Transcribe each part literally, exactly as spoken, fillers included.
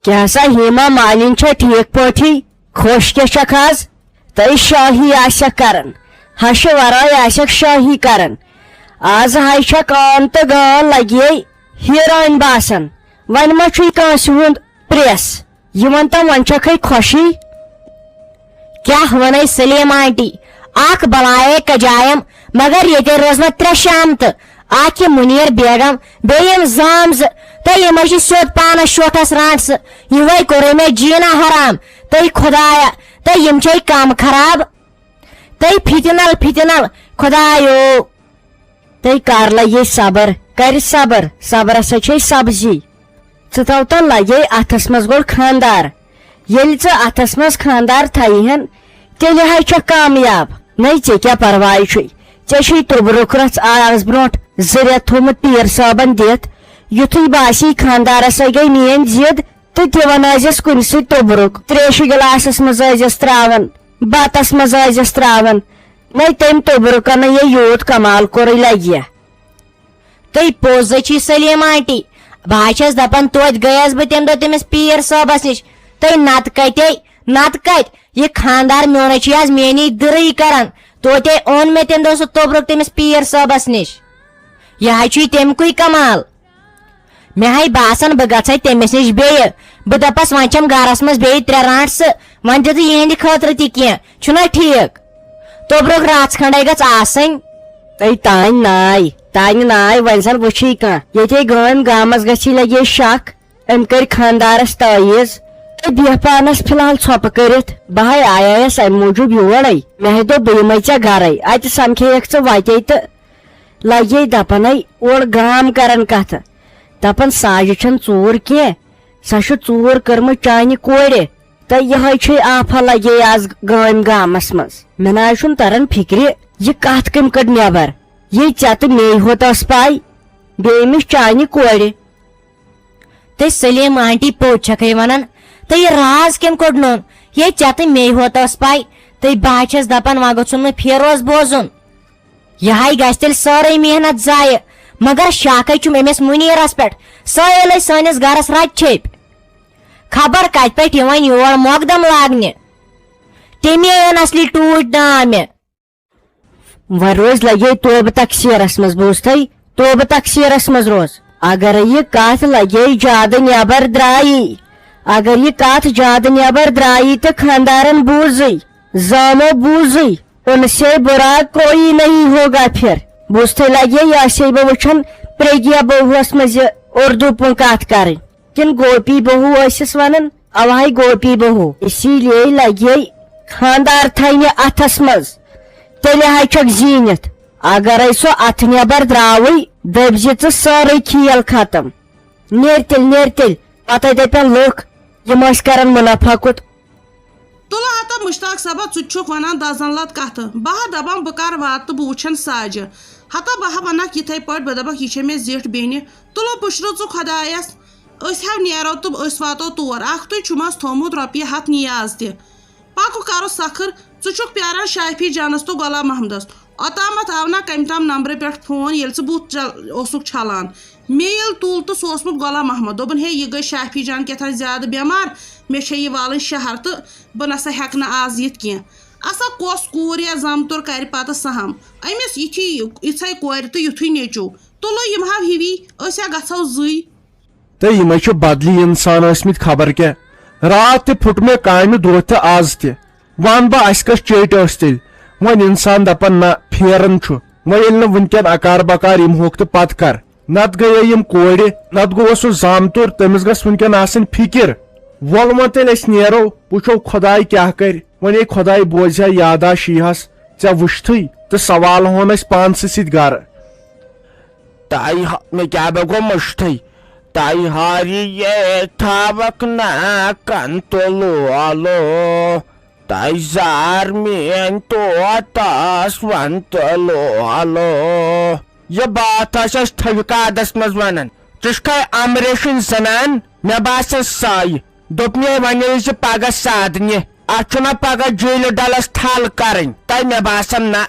کیٛاہ سا ہیما مالِنۍ چھا ٹھیٖک پٲٹھی؟ خۄش کیٛاہ چھکھ آز؟ تہٕ شٲہی آسٮ۪کھ کران، ہشہِ ورٲے آسٮ۪کھ شٲہی کران۔ آز ہاے چھکھ ٲن تہٕ گٲن لگے ہیرٲنۍ باسان۔ وۄنۍ ما چھُے کٲنٛسہِ ہُنٛد پریس؟ یہِ وَن تہٕ وۄنۍ چھکھے خۄشی؟ کیٛاہ وَنے سلیمہ آنٹی؟ اکھ بلایے کجایم، مگر ییٚتہِ روزنہ ترٛےٚ شامتہٕ۔ اکھ یہِ منیر بیگم، بیٚیہِ یِم زامزٕ، تہٕ یِمے چھِ سیوٚد پانس شوٹھس رانٹسہٕ۔ یِہوے کوٚرُے مےٚ جینا حرام۔ تہٕ خدایا، تہٕ یِم چھے کم خراب۔ تہٕ فِتنل فِتنل، خدایو۔ تہٕ کر لگے صبر، کرِ صبر، صبرس چھے سبزی۔ ژٕ تھاو تہٕ لگے اتھس منٛز گۄڈٕ خاندار۔ ییٚلہِ ژٕ اتھس منٛز خاندار تھایہِ ہن، تیٚلہِ ہے چھکھ کامیاب۔ نَے ژےٚ کیٛاہ پرواے چھُے؟ ژےٚ چھُے توٚبرُک رژھ آز برونٛٹھ زٕ رٮ۪تھ تھوٚومُت پیٖر صٲبن دِتھ۔ یُتھُے باسی خاندارس سۭتۍ گٔے میٲنۍ ضد، تہٕ دِوان ٲسۍزٮ۪س کُنہِ سۭتۍ توٚبرُک۔ تریشہِ گِلاسس منٛز ٲسۍزٮ۪س تراوان، بتس منٛز ٲسۍزٮ۪س تراوان۔ نَے تٔمۍ توٚبرُکن یہِ یوٗت کمال کوٚرُے لگہِ۔ تہٕ پوٚز چھِ سلیمہ آنٹی۔ بہٕ حظ چھَس دَپان، توتہِ گٔیَس بہٕ تَمہِ دۄہ تٔمِس پیٖر صٲبَس نِش۔ تہٕ نَتہٕ کَتے، نَتہٕ کَتہِ؟ یہِ خانٛدار میونَے چھُ آز میٛٲنی دٕرٕے کران۔ توتہِ اوٚن مےٚ تَمہِ دۄہ سُہ توٚبرُک تٔمِس پیٖر صٲبَس نِش۔ یہِ حظ چھُے تَمہِ کُے کمال۔ مےٚ ہاے باسان، بہٕ گژھے تٔمِس نِش بیٚیہِ۔ بہٕ دَپس، وۄنۍ چھَم گرس منٛز بیٚیہِ ترٛےٚ رانٛٹسہٕ، وۄنۍ دِتہٕ یِہنٛدِ خٲطرٕ تہِ کینٛہہ، چھُنا ٹھیٖک؟ توٚبرُک رژھ کھنٛڈے گٔژھ آسٕنۍ۔ تَے تانۍ ناے، تانۍ ناے، وۄنۍ زن وٕچھی کانٛہہ۔ ییٚتے گٲمۍ گامس گژھی لگے شک، أمۍ کٔرۍ خانٛدارس تعویٖذ۔ تہٕ بیٚہہ پانس فی الحال ژھۄپہٕ کٔرِتھ۔ بہٕ ہاے آیایس امہِ موٗجوٗب یورے۔ مےٚ ہاے دوٚپ، بہٕ یِمے ژےٚ گرے، اتہِ سمکھیکھ ژٕ وتے تہٕ لگے دپنے اورٕ گام کران کتھٕ، دپان ساجہِ چھنہٕ ژوٗر کینٛہہ، سۄ چھِ ژوٗر کٔرمٕژ چانہِ کورِ۔ تہٕ یِہے چھے آفا لگے از گٲمۍ گامس منٛز۔ مےٚ نہ حظ چھُنہٕ تران فکرِ، یہِ کتھ کٔمۍ کٔڈ نٮ۪بر؟ یہِ ژےٚ تہٕ مے ہوت ٲس پاے، بیٚیہِ أمِس چانہِ کورِ۔ تہٕ سلیمہ آنٹی پوٚز چھکھے ونان، تہٕ یہِ راز کٔمۍ کوٚڑنوم؟ یے ژےٚ تہٕ مے ہوت ٲس پاے، تہٕ بہٕ ہا چھَس دپان وۄنۍ گوٚژھُم نہٕ فیروز بوزُن۔ یہِ ہاے گژھِ تیٚلہِ سٲرٕے محنت ضایع، مگر شاکھے چھُم أمِس مُنیٖرس پٮ۪ٹھ، سۄ ییٚلے سٲنِس گرس رتہِ چھیٚپۍ۔ خبر کتہِ پٮ۪ٹھ یِوان یور مۄقدم لاگنہِ۔ تٔمی أنۍ اصلی ٹوٗٹۍ دامہِ۔ وۄنۍ روزِ لگے توبہٕ تقصیرس منٛز، بوٗزتھے؟ توبہٕ تقصیرس منٛز روز۔ اگر یہِ کتھ لگے زیادٕ نٮ۪بر درایی، اگر یہِ کتھ زیادٕ نٮ۪بر درایی تہٕ خاندارن بوٗزٕے، زامو بوٗزٕے، ان سے برا کوئی نہیں ہوگا پھر۔ بوٗزتھے لگے، یہِ آسے بہٕ وٕچھان پریگیا بہوس منٛز یہِ اردو پٲٹھۍ کتھ کرٕنۍ۔ کِنہٕ گوپی بہو ٲسِس ونان؟ اوہے گوپی بہو، اسی لیے لگے خاندار تھاونہِ اتھس منٛز، تیٚلہِ ہاے چھکھ زیٖنِتھ۔ اگرے سۄ اتھٕ نٮ۪بر درٛاوٕے، دٔپۍ زِ ژٕ سٲرٕے کھیل ختم۔ نیر تیٚلہِ، نیر تیٚلہِ، پتے دپن لُکھ، یِم ٲسۍ کران منافقت۔ تُلہٕ ہتا مشتاق صٲبا، ژٕ تہِ چھُکھ ونان دزن لد کتھٕ۔ بہٕ ہا دپان بہٕ کر واتہٕ تہٕ بہٕ وٕچھن ساجہِ۔ ہتا بہٕ ہا ونکھ یِتھے پٲٹھۍ، بہٕ دپکھ یہِ چھےٚ مےٚ زِٹھ بیٚنہِ۔ تُلو پُشرو ژٕ خۄدایس۔ أسۍ ہٮ۪و نیرو تہٕ أسۍ واتو تور۔ اکھ تُہۍ چھُمس تھوٚومُت رۄپیہِ ہتھ نیاز تہِ۔ پکو کرو سکھر۔ ژٕ چھُکھ پیاران شافی جانس تہٕ غلام محمدس۔ اوتامتھ آو نہ کمہِ تام نمبرٕ پٮ۪ٹھ فون، ییٚلہِ ژٕ بُتھ چل-، اوسُکھ چھلان۔ مےٚ ییٚلہِ تُل تہٕ سُہ اوسمُت غلام محمد۔ دوٚپُن، ہے، یہِ گٔے شافی جان کیٛاہ تام زیادٕ بٮ۪مار، مےٚ چھےٚ یہِ والٕنۍ شہر تہٕ بہٕ نہ سا ہٮ۪کہٕ نہٕ آز یِتھ کینٛہہ۔ اسا کۄس کوٗر یا زامتُر کرِ پتہٕ سہم؟ أمِس یِتھی، یِژھے کورِ تہٕ یُتھُے نیٚچو۔ تُلو یِم ہاو ہِوی، أسۍ ہا گژھو زٕے۔ تہٕ یِمے چھِ بدلی انسان ٲسمٕتۍ خبر کیٛاہ۔ راتھ تہِ پھُٹ مےٚ کامہِ دۄہ تہِ آز تہِ۔ وَن بہٕ، اَسہِ کۄس چیٚٹۍ ٲس تیٚلہِ؟ وۄنۍ اِنسان دَپان، نہ، پھیران چھُ۔ وۄنۍ ییٚلہِ نہٕ وٕنکٮ۪ن اکار بکار یِمہوکھ تہٕ پتہٕ کر؟ نتہٕ گٔیے یِم کورِ، نتہٕ گوٚو سُہ زامتُر، تٔمِس گٔژھ وٕنکٮ۪ن آسٕنۍ فِکِر۔ وۄلہٕ وۄنۍ تیٚلہِ أسۍ نیرو، وٕچھو خۄداے کیٛاہ کرِ۔ وۄنۍ ہے خۄداے بوزِ ہا یاداشی ہس ژےٚ وٕچھتھٕے، تہٕ سوال ہون أسۍ پانسٕے سۭتۍ گرٕ۔ تَے ہا-، مےٚ کیٛاہ بہٕ گوٚو مٔشتھٕے۔ تَے ہاری یے تھاوَکھ ناکَن تہٕ لولو۔ تَے زار میٛٲنۍ طوطس وَن تہٕ لولو۔ یہِ باتھ آسہِ اَسہِ تھٔج کادَس منٛز وَنان۔ ژٕ چھُکھے اَمریشِنۍ زَنان، مےٚ باسان سَے۔ دوٚپ مےٚ وۄنۍ ییٚلہِ زِ پَگاہ سادنہِ، اَتھ چھُنہ پَگاہ جیٖلہِ ڈَلَس تھَل کَرٕنۍ۔ تَے مےٚ باسان نہ،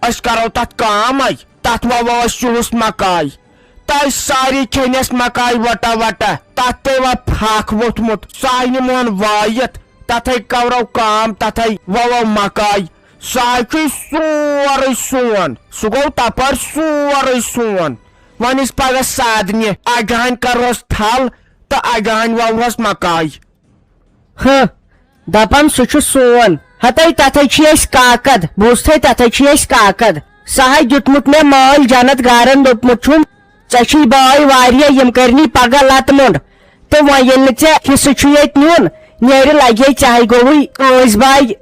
أسۍ کَرو تَتھ کٲمَے۔ تَتھ وَوو أسۍ یُہُس مَکاے۔ تَے ساری کھیٚنٮ۪س مکاے وٹا وٹا، تَتھ تہِ وا پھکھ ووٚتھمُت، سُہ ہاے نِمون وٲیِتھ، تَتھَے کَرو کٲم، تَتھَے وَوو مکاے۔ سُہ ہاے چھُے سورُے سون، سُہ گوٚو تَپٲرۍ سورُے سون۔ وۄنۍ أسۍ پگاہ سادنہِ، اَجہٕ ہَنۍ کَرہوس تھل تہٕ اَجہٕ ہَنۍ وَوہوس مکاے۔ ہہ، دپان سُہ چھُ سون۔ ہتے تتھے چھُ اسہِ کاکد، بوٗزتھے تتھے چھُ اسہِ کاکد۔ سُہ ہاے دیُتمُت مےٚ مٲلۍ جنت گارن، دوٚپمُت چھُم، "ژےٚ چھُے بٲے واریاہ، یِم کرنی پگاہ لتہٕ مۄنڈ۔ تہٕ وۄنۍ ییٚلہِ نہٕ ژےٚ حصہٕ چھُ ییٚتہِ نیُن، نیرِ لگے ژےٚ ہاے گوٚوُے ٲسۍ باے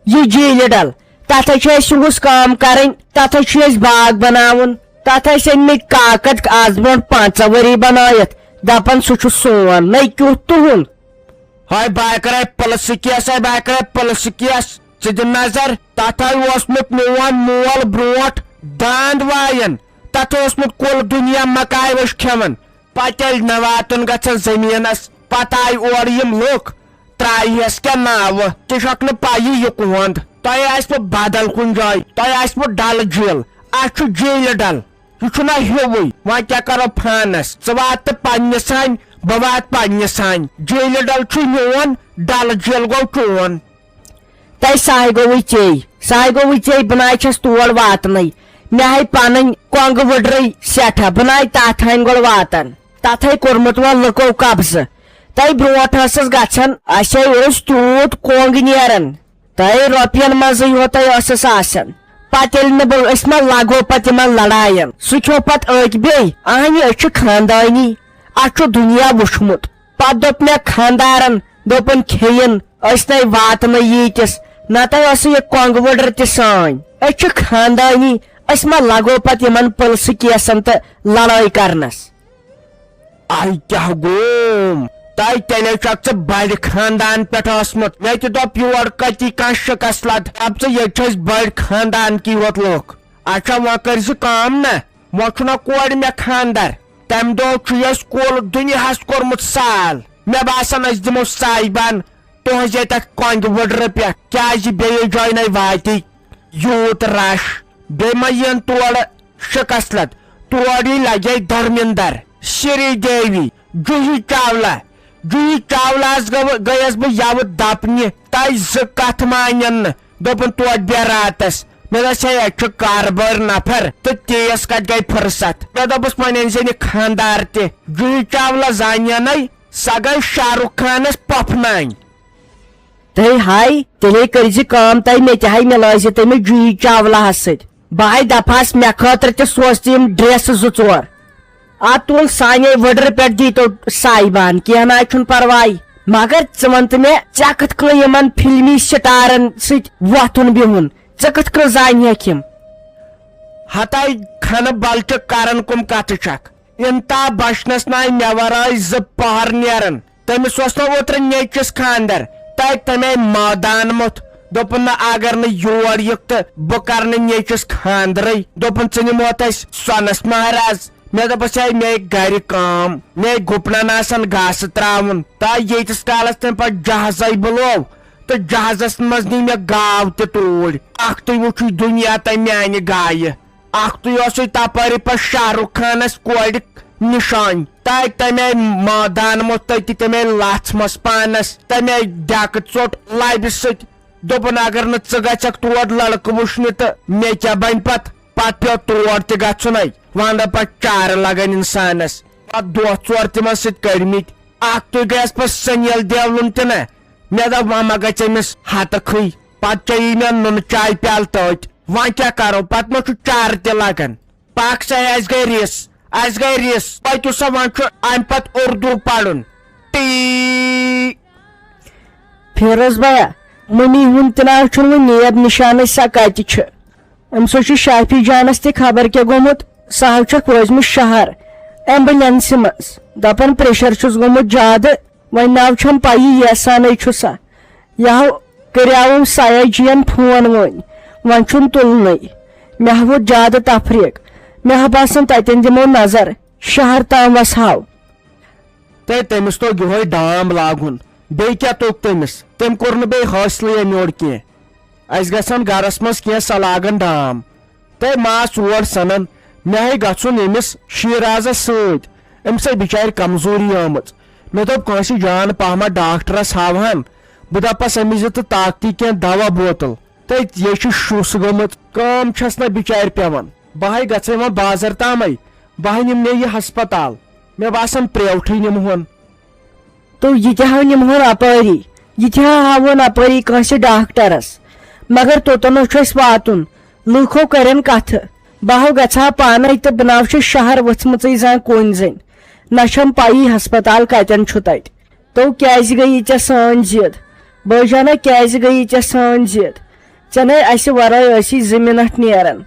یہِ جیٖلہِ ڈل۔" تتھے چھِ اسہِ یِہُس کٲم کرٕنۍ، تتھے چھُ اسہِ باغ بناوُن۔ تتھ ٲسۍ أنۍ مٕتۍ کاکد از برونٛٹھ پنٛژاہ ؤری بنٲیِتھ، دپان سُہ چھُ سون، نے کیُتھ تُہُنٛد۔ ہاے بہٕ ہاے کرے پُلسہٕ کیس، ہاے بہٕ ہاے کرے پُلسہٕ کیس۔ ژٕ دِ نظر، تتھ ہاے اوسمُت میون مول برونٛٹھ داند واین، تتھ اوسمُت کُل دُنیا مکاے وٕچھ کھٮ۪وان۔ پتہٕ ییٚلہِ نہٕ واتُن گژھن زٔمیٖنس، پتہٕ آے اورٕ یِم لُکھ، ترٛایہِ ہس کیٛاہ ناوٕ، تہِ چھکھ نہٕ پَیی یہِ کُہنٛد۔ تۄہہِ آسِوٕ بدل کُنہِ جایہِ، تۄہہِ آسِوٕ ڈل جھیل، اَسہِ چھُ جھیلہِ ڈل، یہِ چھُنہ ہیوٗوٕے۔ وۄنۍ کیٛاہ کرو فانس؟ ژٕ وات تہٕ پننہِ سانہِ، بہٕ واتہٕ پننہِ سانہِ۔ جھیلہِ ڈل چھُے میون، ڈل جھیل گوٚو چون۔ تَے ساے گوٚوُے ژے، ساے گوٚوُے ژے، بہٕ ناے چھَس تور واتنٕے۔ مےٚ ہاے پنٕنۍ کۄنٛگہٕ وٕڈرٕے سٮ۪ٹھاہ، بہٕ ناے تَتھ ہانہِ گۄڈٕ واتان۔ تَتھ ہاے کوٚرمُت وۄنۍ لُکو قبضہٕ۔ تَے برونٛٹھ ٲسٕس گژھان، اَسہِ ہاے اوس تیوٗت کۄنٛگ نیران۔ تَے رۄپین منٛزٕے ہوتَے ٲسٕس آسان۔ پتہٕ ییٚلہِ نہٕ بہٕ، أسۍ ما لگو پتہٕ یِمن لڑاین؟ سُہ کھیوٚو پتہٕ أکۍ بیٚیہِ۔ اہنہِ، أسۍ چھِ خاندٲنی، اَسہِ چھُ دُنیا وُچھمُت۔ پتہٕ دوٚپ مےٚ خاندارن، دوٚپُن، کھیٚیِن، أسۍ نے واتنہٕ ییٖتِس، نتہٕ ٲسٕے یہِ کۄنٛگہٕ وٕڈٕر تہِ سٲنۍ۔ أسۍ چھِ خاندٲنی، أسۍ ما لگو پتہٕ یِمن پُلسہٕ کیسن تہٕ لڑٲے کرنس؟ آے کیٛاہ گوم؟ تَے تیٚلے چھکھ ژٕ بڑِ خاندان پٮ۪ٹھ ٲسمُت۔ مےٚ تہِ دوٚپ یور کتی کانٛہہ شِکس لد۔ دپ ژٕ ییٚتہِ چھِ أسۍ بڑِ خاندان کی یوت لُکھ۔ اچھا وۄنۍ کٔرۍ زِ کٲم نہ، وۄنۍ چھُنہ کورِ مےٚ خاندر۔ تمہِ دۄہ چھُ اَسہِ کُل دُنیاہس کوٚرمُت سال۔ مےٚ باسان أسۍ دِمو سایبان تُہنٛزِ تتھ کۄنٛگہِ وٕڈرٕ پٮ۪ٹھ، کیٛازِ بیٚیِس جایہِ نے واتی یوٗت رش۔ بیٚیہِ ما یِن تورٕ شِکس لد، تور یی لگے دھرمندر، سری دیوی، جوہی چاولہ۔ جوہی چاولہس گٔو-، گٔیس بہٕ یوٕ دپنہِ، تَے زٕ کتھ مانن نہٕ۔ دوٚپُن، "توتہِ بیٚہہ راتس۔" مےٚ دوٚپس، "ہے، اَتہِ چھُ کاربٲرۍ نفر تہٕ تیس کتہِ گٔے فرصت؟" مےٚ دوٚپُس، "وۄنۍ أنۍ زِ نہٕ خاندار تہِ۔" جوہی چاولہ زانینے، سۄ گٔے شاہ رُخ خانس پۄپھناے۔ تہٕ ہاے، تیٚلے کٔرۍ زِ کٲم، تۄہہِ مےٚ تہِ ہاے مِلٲے زِ تٔمِس جوٗہی چاولہس سۭتۍ۔ بہٕ ہاے دپہس، مےٚ خٲطرٕ تہِ سوز تہٕ یِم ڈریس زٕ ژور۔ آ، تُل سانے وٕڈرٕ پٮ۪ٹھ دیٖتو سایبان، کینٛہہ نہ حظ چھُنہٕ پرواے۔ مگر ژٕ وَن تہٕ مےٚ، ژےٚ کِتھ کٔنۍ یِمن فلمی سٹارن سۭتۍ وۄتھُن بِہُن؟ ژٕ کِتھ کٔنۍ زانہِ ہیٚکھ یِم؟ ہتاے کھنہٕ بلچہِ کرن کُم کتھٕ چھکھ؟ انتہا بچنس ناے مےٚ ورٲے زٕ پہر نیران۔ تٔمِس اوس نہ اوترٕ نیٚچِس خانٛدر، تتہِ تمے مٲدان موٚتھ۔ دوٚپُن، نہ، اگر نہٕ یور یِکھ تہٕ بہٕ کرٕ نہٕ نیٚچِس خانٛدرٕے۔ دوٚپُن، ژٕ نِمہوتھ أسۍ سۄنس مہراز۔ مےٚ دوٚپُس، ہے، مےٚ گرِ کٲم، مےٚ گُپنن آسان گاسہٕ ترٛاوُن۔ تا ییٖتِس کالس تمہِ پتہٕ جہازے بُلوو تہٕ جہازس منٛز نی مےٚ گاو تہِ توٗرۍ۔ اکھ تُہۍ وٕچھِو دُنیا تہٕ میانہِ گایہِ۔ اکھ تُے اوسُے تپٲرۍ پتہٕ شاہ رُخ خانس کورِ نِشٲنۍ۔ تتہِ تمے مٲدان منٛز تٔتی تمے لژھ منٛز پانس تمے ڈیکہٕ ژوٚٹ لبہِ سۭتۍ۔ دوٚپُن، اگر نہٕ ژٕ گژھکھ تور لڑکہٕ وٕچھنہِ تہٕ مےٚ کیٛاہ بنہِ پتہٕ؟ پتہٕ پیوٚو تور تہِ گژھُنے۔ ونٛدٕ پتہٕ چارٕ لگان انسانس۔ پتہٕ دۄہ ژور تِمن سۭتۍ کٔڑمٕتۍ۔ اکھ تُے گٔیس پتہٕ سنیل دیولُن تہِ نہ۔ مےٚ دوٚپ، وۄنۍ ما گژھِ أمِس ہتہٕ کھٕے۔ پتہٕ چیٚیی مےٚ نُنہٕ چاے پیالہٕ تٔتۍ۔ وۄنۍ کیٛاہ کرو؟ پتہٕ ما چھُ چارٕ تہِ لگان؟ پکھ سا، اسہِ گٔے ریس، اسہِ گٔے ریس۔ پٔکِو سا، وۄنۍ چھُ امہِ پتہٕ اردو پرُن۔ ٹی۔ فیروز بھیا، مٔمی ہُنٛد تہِ ناو چھُنہٕ وُنہِ نیب نشانٕے، سۄ کتہِ چھِ؟ أمِس حظ چھُ شافی جانس تہِ خبر کیٛاہ گوٚمُت، سُہ حظ چھُکھ روزمُت شہر ایمبولینسہِ منٛز، دپان پریشر چھُس گوٚمُت زیادٕ، وۄنۍ ناو چھَم پَیی ییٖژاہ نَے چھُ سا۔ یَہو کریاوُم سیا جِیَن فون وۄنۍ، وۄنۍ چھُن تُلنٕے۔ مےٚ ہا ووت زیادٕ تفریٖق۔ مےٚ ہا باسان تَتٮ۪ن دِمو نظر، شہر تام وَسہاو۔ تہٕ تٔمِس توٚگ یِہوٚے ڈام لاگُن۔ بیٚیہِ کیٛاہ توٚگ تٔمِس؟ تٔمۍ کوٚر نہٕ بیٚیہِ حٲصلٕے اَمہِ یورٕ کینٛہہ۔ اَسہِ گژھن گرس منٛز کینٛہہ سلاگن ڈام۔ تہٕ ماس اور سنان، مےٚ ہے گژھُن أمِس شیرازس سۭتۍ، أمِس ہے بِچارِ کمزوری آمٕژ۔ مےٚ دوٚپ کٲنٛسہِ جان پہمتھ ڈاکٹرس ہاوہن، بہٕ دپس أمِس زِ تہٕ طاقتی کینٛہہ دوا بوتل۔ تہٕ یے چھِ شُس گٔمٕژ، کٲم چھس نہ بِچارِ پٮ۪وان۔ بہٕ ہے گژھے وۄنۍ بازر تامے، بہٕ ہے نِمہٕ نے یہِ ہسپتال۔ مےٚ باسان پریوٹھٕے نِمہون۔ تو یہِ تہِ ہاو نِمہون اپٲری، یہِ تہِ ہا ہاوون اپٲری کٲنٛسہِ ڈاکٹرس۔ مگر توٚتن چھُ اَسہِ واتُن، لوٗکو کرن کتھٕ۔ بہٕ ہاو گژھٕ ہا پانے تہٕ بہٕ ناو چھِ شہر ؤژھمٕژٕے زانٛہہ کُنۍ زٔنۍ۔ نہ چھم پَیی ہسپتال کتٮ۪ن چھُ تتہِ۔ تو کیازِ گٔیی ژےٚ سٲنۍ ضد؟ بٲجانہ کیازِ گٔیی ژےٚ سٲنۍ ضد؟ ژےٚ نے اسہِ ورٲے ٲسی زٕ منٹ نیران۔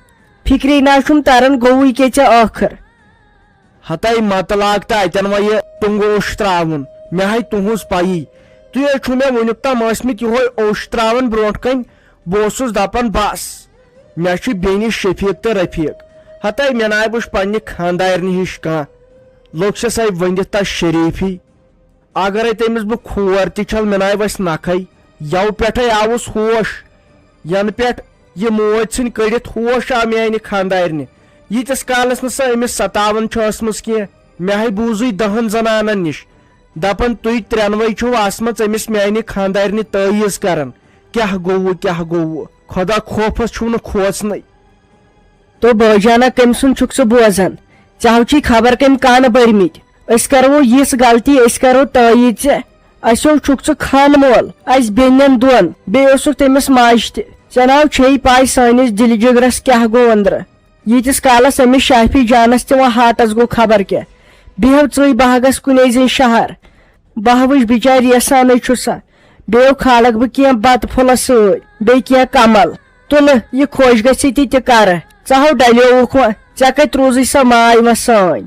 فکری نہ چھُم تران گوٚوُے کیٛاہ ژےٚ ٲخر؟ ہتاے متہٕ لاگ تہٕ اتٮ۪ن وۄنۍ یہِ ٹُنٛگہٕ اوٚش ترٛاوُن۔ مےٚ ہاے تُہنٛز پَیی۔ تُہۍ ہے چھِو مےٚ وُنیُک تام ٲسمٕتۍ یِہوے اوٚش ترٛاوان برونٛٹھ کنۍ۔ بہٕ اوسُس دپان بس، مےٚ چھُ بیٚنہِ شفیق تہٕ رفیق۔ ہتاے مےٚ ناے وٕچھ پننہِ خاندارنہِ ہِش کانٛہہ۔ لوٚگ چھس ہے ؤنِتھ تس شریٖفی۔ اگرے تٔمِس بہٕ کھور تہِ چھل، مےٚ ناے وسہِ نکھے۔ یَوٕ پٮ۪ٹھے آوُس ہوش، ینہٕ پٮ۪ٹھ یہِ موج ژھٕنۍ کٔڑِتھ ہوش آو میانہِ خاندارنہِ۔ ییٖتِس کالس نہٕ سۄ أمِس ستاوان چھِ ٲسمٕژ کینٛہہ۔ مےٚ ہے بوٗزٕے دہن زنانن نِش دپان، تُہۍ ترٛٮ۪نوَے چھِو آسمژ أمِس میانہِ خاندارنہِ تٲعیٖز کران۔ کیٛاہ گوٚوٕ، کیٛاہ گوٚوٕ؟ خۄدا خوفس چھُو نہٕ کھوژنٕے۔ تو بٲجانہ کٔمۍ سُنٛد چھُکھ ژٕ بوزان؟ ژےٚ ہو چھی خبر کٔمۍ کانہٕ بٔرمٕتۍ۔ أسۍ کرو یِژھ غلطی، أسۍ کرو تٲییٖد ژےٚ۔ اَسہِ ہو چھُکھ ژٕ خان مول، اَسہِ بیٚنٮ۪ن دۄن، بیٚیہِ اوسُکھ تٔمِس ماجہِ تہِ۔ ژےٚ ناو چھیٚے پاے سٲنِس دِلہِ جِگرس کیٛاہ گوٚو أنٛدرٕ۔ ییٖتِس کالس أمِس شافی جانس تہِ وۄنۍ ہارٹس گوٚو خبر کیٛاہ، بیٚہو ژٕے بہٕ ہا گژھٕ کُنے زٔنۍ شہر۔ بہٕ ہا وٕچھ بِچارِ یژھانٕے چھُ سا۔ بیٚیہِ کھالکھ بہٕ کینٛہہ بتہٕ پھوٚلس سۭتۍ، بیٚیہِ کینٛہہ کمل۔ تُلہٕ، یہِ خۄش گژھِ تہِ تہِ کرٕ۔ ژٕ ہاو ڈلیووُکھ وۄنۍ، ژےٚ کتہِ روٗزٕے سۄ ماے وۄنۍ سٲنۍ؟